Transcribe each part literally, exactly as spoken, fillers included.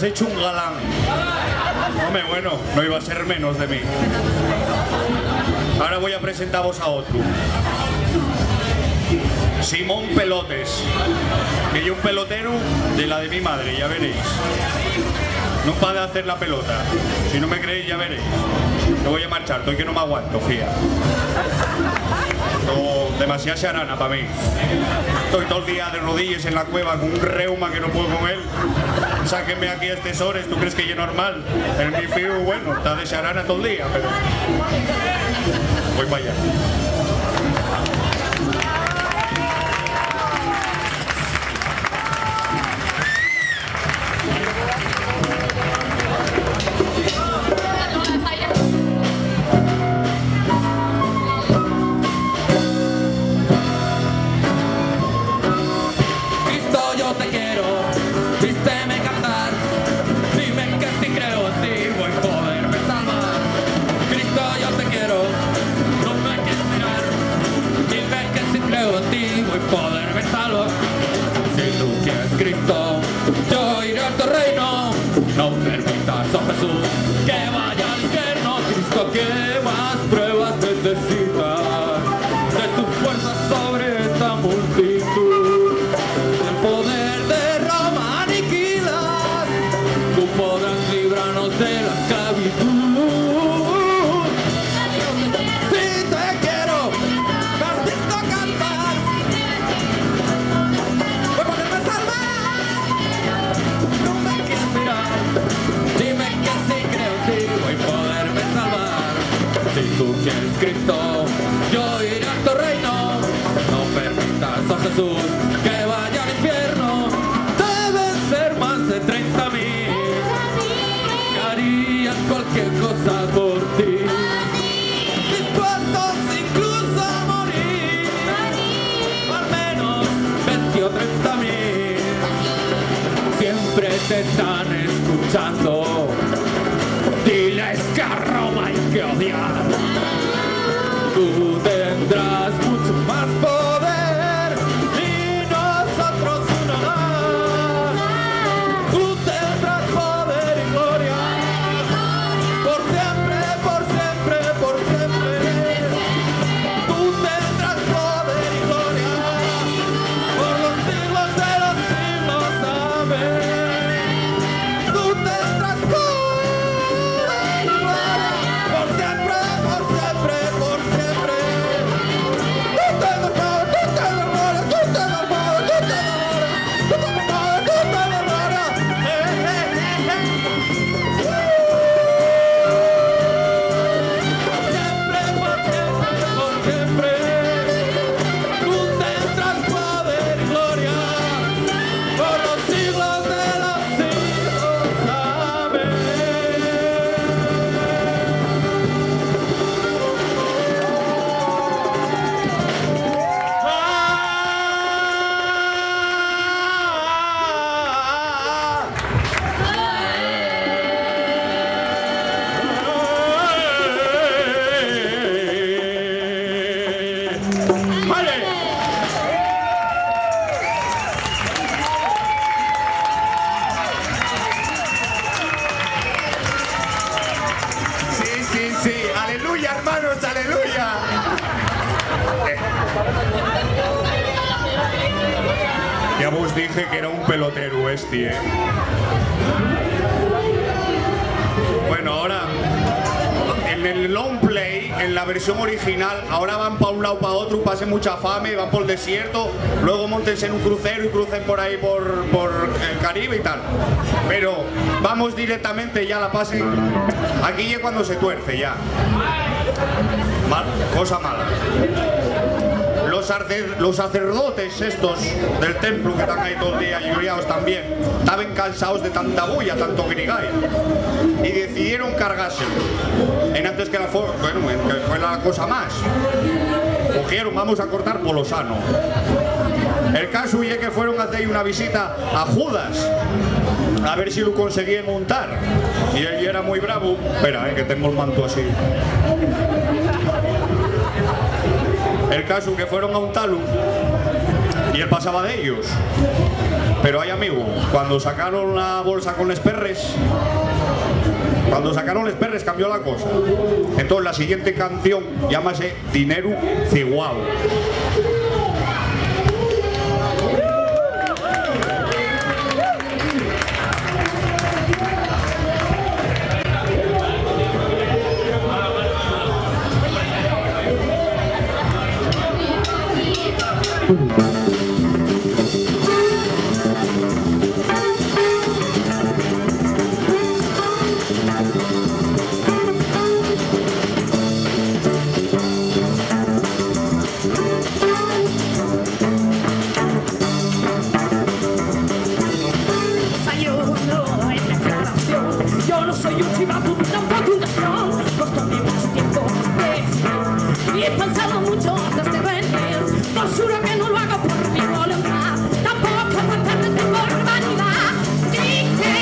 Hecho un galán. Home, bueno, no iba a ser menos de mí. Ahora voy a presentaros a otro. Simón Pelotes, que ye un pelotero de la de mi madre, ya veréis. No para de hacer la pelota. Si no me creéis, ya veréis. Me voy a marchar, estoy que no me aguanto, fía. Esto, demasiada xarana para mí. Estoy todo el día de rodillas en la cueva con un reuma que no puedo con él. Sáquenme aquí a estes hores, ¿tú crees que ye normal? El mi fíu, bueno, ta de xarana tol día, pero voy pa allá. Cristo, yo te quiero, vísteme cantar, dime que si creo en ti voy a poderme salvar. Cristo, yo te quiero, no me quieres mirar, dime que si creo en ti voy a poderme salvar. Si tú quieres, Cristo, yo iré a tu reino. No permitas, oh Jesús, que vaya al infierno. Cristo, ¿qué más pruebas necesitas? De tu fuerza sobre esta multitud. El poder de Roma aniquilas, tú podrás librarnos de la esclavitud. Si te quiero, me has visto cantar. Voy a poderme salvar. No me quieres mirar. Dime que si creo en ti voy a poderme salvar. Si tú quieres, Cristo, yo iré a tu reino. No permitas, oh Jesús, que vaya al infierno. Deben ser más de treinta mil que harían cualquier cosa por ti, dispuestos incluso a morir, al menos veinte o treinta mil. Siempre te están escuchando. Diles que a Roma hay que odiar. Tú tendrás mucho más poder y nosotros uno más. Tú tendrás poder y gloria por siempre, por siempre, por siempre. Tú tendrás poder y gloria por los siglos de los siglos. Amén. Tú tendrás poder y gloria por siempre, por siempre, por siempre. Tú tendrás poder, tú tendrás poder, tú tendrás poder, tú tendrás poder. Vale. Sí, sí, sí. Aleluya, hermanos, aleluya. Ya vos dije que era un pelotero esti, ¿eh? Bueno, ahora, en el long play, en la versión original, ahora van pa un lado, pa otro, pasen mucha fame, van por el desierto, luego montense en un crucero y crucen por ahí, por, por el Caribe y tal. Pero vamos directamente, ya la pasen. Aquí ya cuando se tuerce, ya. Mal, cosa mala. Los, arce- los sacerdotes estos del templo que están ahí todo el día, lloriaos también, estaban cansados de tanta bulla, tanto grigay, y decidieron cargárselo. En antes que la fo- bueno, en que fue la cosa más. Cogieron, vamos a cortar por lo sano. El caso es que fueron a hacer una visita a Judas, a ver si lo conseguían untar. Y él ya era muy bravo. Espera, eh, que tengo el manto así. El caso que fueron a untarlo y él pasaba de ellos. Pero hai, amigu, cuando sacaron la bolsa con les perres, cuando sacaron les perres cambió la cosa. Entón, la siguiente canción llámase Dineru Ciguao. Desayuno en la aclaración. Yo no soy un chivato, tampoco un gañán. Costó mucho tiempo decidir y pensaba mucho antes de venir. No juro que no lo hago por mi voluntad, tampoco por perder por vanidad. Dije,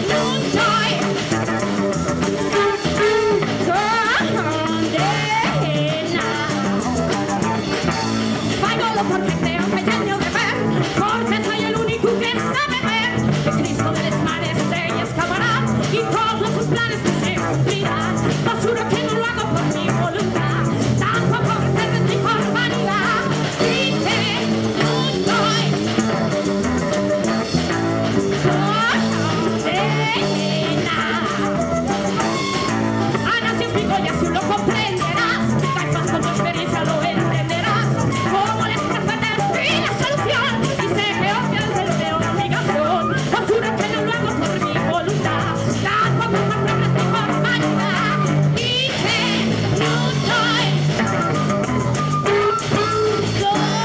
no soy condenado. Fáigolo porque creo que ye mi deber, porque soy el único que sabe ver que Cristo de les mares se escapará y todos sus planes no se cumplirán. Os juro que no lo hago por mi voluntad, tampoco por perder ni por vanidad. Dije, no soy condenado. Ana, si os digo ya, tú lo comprenderás. Caifás con tu experiencia lo entenderás. Como les profetas vi la solución, y sé que os piense lo de obligación. Os juro que no lo hago por mi voluntad, tampoco por planes ni por vanidad. Dije, no soy condenado.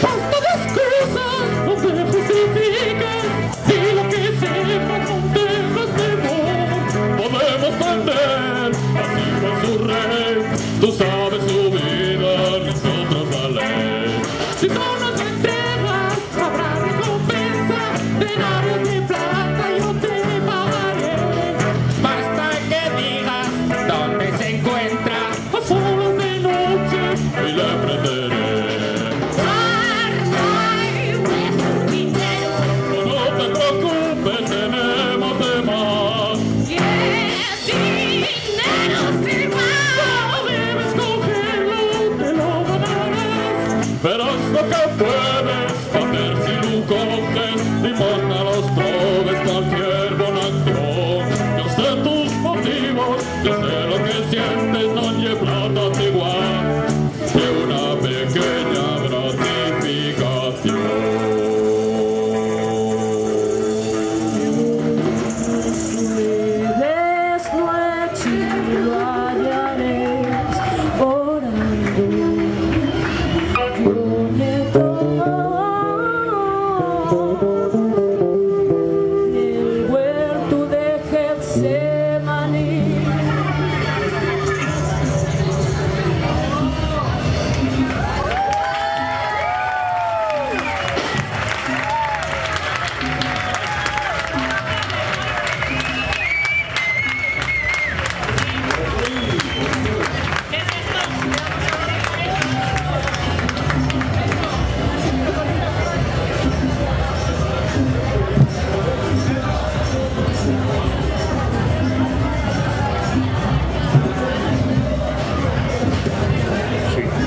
Basta de excusas, no te justifiques. Si lo que se pregunte, no hacemos. Podemos perder, así fue su rey. Tú sabes su vida, nosotros la ley. Si tú no te entregas, habrá recompensa, denarios de plata yo te pagaré. Basta que digas dónde se encuentra. A solas de noche y le prenderé. Guarda vuestro dinero. No te preocupes, tenemos de más. Y el dinero firmado. Debes cogerlo, te lo ganarás. Verás lo que puedes hacer si lo coges. Limosna a los pobres, cualquier bona acción. Yo sé tus motivos. Yo sé lo que sientes, non ye plata tigual, ye una pequeña gratificación. Desnueche lo hallaréis orando. Nel huertu de Getsemaní.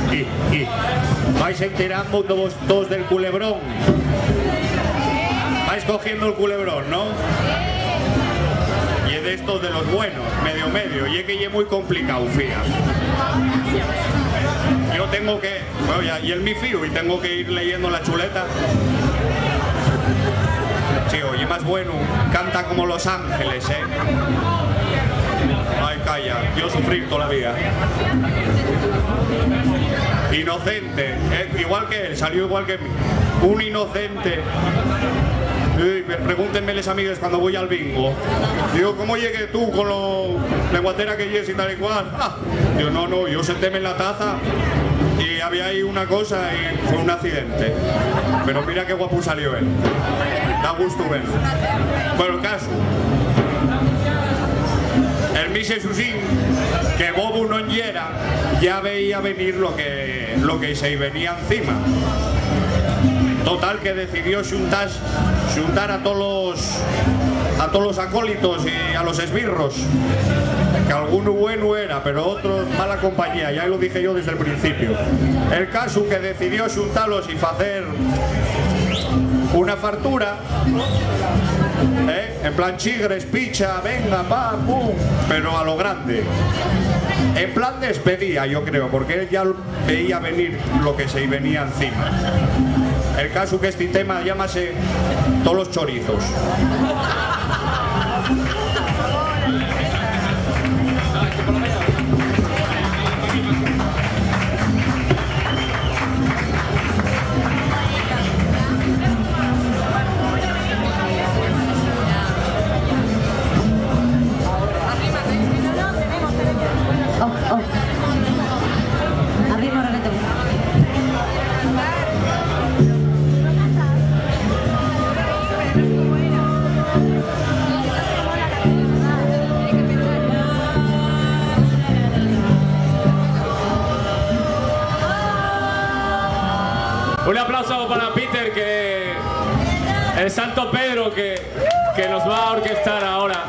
Sí, y, y vais enterando todos, todos del culebrón. Vais cogiendo el culebrón, ¿no? Y es de estos de los buenos, medio medio, y es que ye muy complicado, fía. Yo tengo que, bueno, ya, y el mi fío, y tengo que ir leyendo la chuleta. Sí, oye, más bueno, canta como Los Ángeles, ¿eh? Ay, calla, yo sufrir toda la vida. Inocente, eh, igual que él, salió igual que mi. Un inocente. Ui, me, pregúntenme les amigues cuando voy al bingo. Digo, ¿cómo llegué tú con lo lenguatera que yes y tal y cual? Ah. Digo, no, no, yo sentéme en la taza y había ahí una cosa y fue un accidente. Pero mira qué guapo salió él. Da gusto verlo. Bueno, el caso. El mi Xesusín, que bobu non yera, Ya veía venir lo que, lo que se-y venía encima. Total, que decidió xuntar, xuntar a tolos, a tolos acólitos y a los esbirros, que alguno bueno era, pero otros mala compañía, ya lo dije yo desde el principio. El casu que decidió xuntalos y facer una fartura, ¿eh? En plan chigres, picha, venga, pa, pum, pero a lo grande. En plan despedía, yo creo, porque él ya veía venir lo que se-y venía encima. El casu que este tema llámase Tolos chorizos. Oh, oh. Abrimos, Rebeto. Un aplauso para Peter, que el Santo Pedro que, que nos va a orquestar ahora.